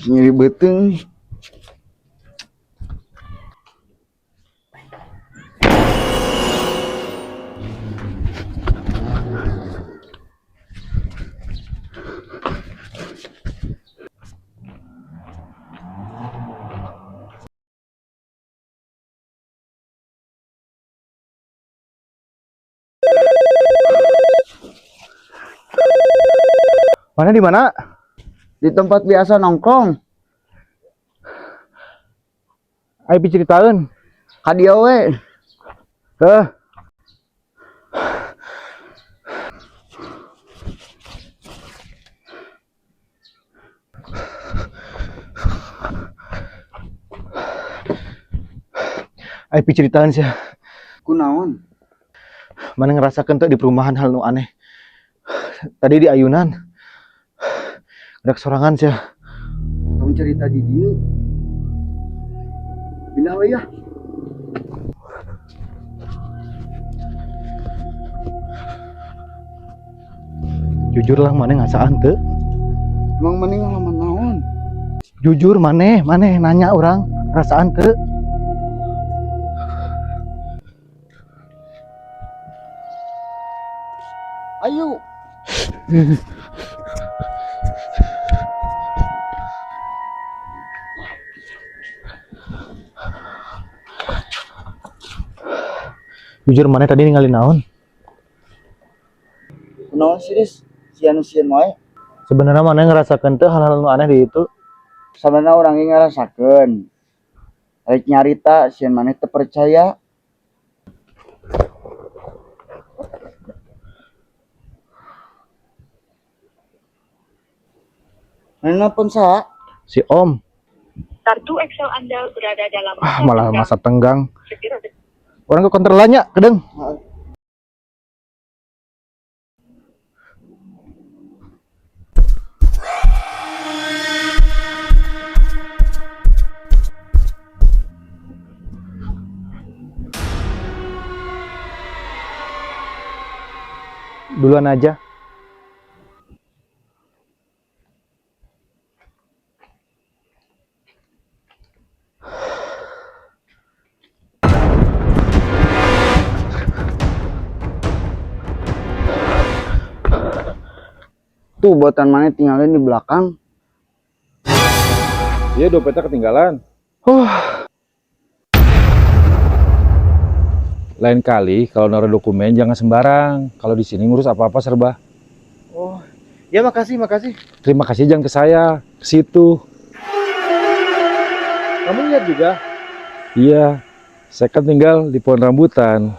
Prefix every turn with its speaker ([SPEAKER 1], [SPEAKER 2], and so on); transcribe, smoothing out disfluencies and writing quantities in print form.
[SPEAKER 1] Nyeri beuteung.
[SPEAKER 2] Mana di mana?
[SPEAKER 1] Di tempat biasa nongkrong.
[SPEAKER 2] Ayo diceritaeun.
[SPEAKER 1] Ka dieu we.
[SPEAKER 2] Heh. Ayo ceritaan sih.
[SPEAKER 1] Kunaon?
[SPEAKER 2] Mana ngerasakan tuh di perumahan hal nu aneh. Tadi di ayunan. Ada kesorangan sih.
[SPEAKER 1] Kamu cerita di dieu. Pindah we ya.
[SPEAKER 2] Jujur lah mana ngasaan tuh.
[SPEAKER 1] Emang maneh ngalaman naon?
[SPEAKER 2] Jujur maneh, maneh nanya orang rasaan tuh.
[SPEAKER 1] Ayo.
[SPEAKER 2] Jujur maneh tadi ninggalin naon?
[SPEAKER 1] Kunaon sih, Dis? Sieun-sieun wae.
[SPEAKER 2] Sebenarnya maneh ngerasakan tuh hal-hal nu aneh di itu.
[SPEAKER 1] Sebenarnya orang ini ngerasakeun. Rek nyarita sieun maneh teu percaya. Maneh nelpon saha?
[SPEAKER 2] Si Om.
[SPEAKER 3] Kartu Excel Anda berada dalam
[SPEAKER 2] Ah, malah
[SPEAKER 3] tenggang.
[SPEAKER 2] masa tenggang.
[SPEAKER 3] Segera
[SPEAKER 2] Orang ke konter lah kedeng.
[SPEAKER 1] Heeh.
[SPEAKER 2] Duluan aja.
[SPEAKER 1] Tuh buatan maneh tinggalin di belakang.
[SPEAKER 4] Iya, dompetnya ketinggalan. Lain kali kalau naruh dokumen jangan sembarang. Kalau di sini ngurus apa-apa serba.
[SPEAKER 2] Oh, ya makasih, makasih.
[SPEAKER 4] Terima kasih jangan ke saya, ke situ.
[SPEAKER 2] Kamu lihat juga?
[SPEAKER 4] Iya, saya kan tinggal di pohon rambutan.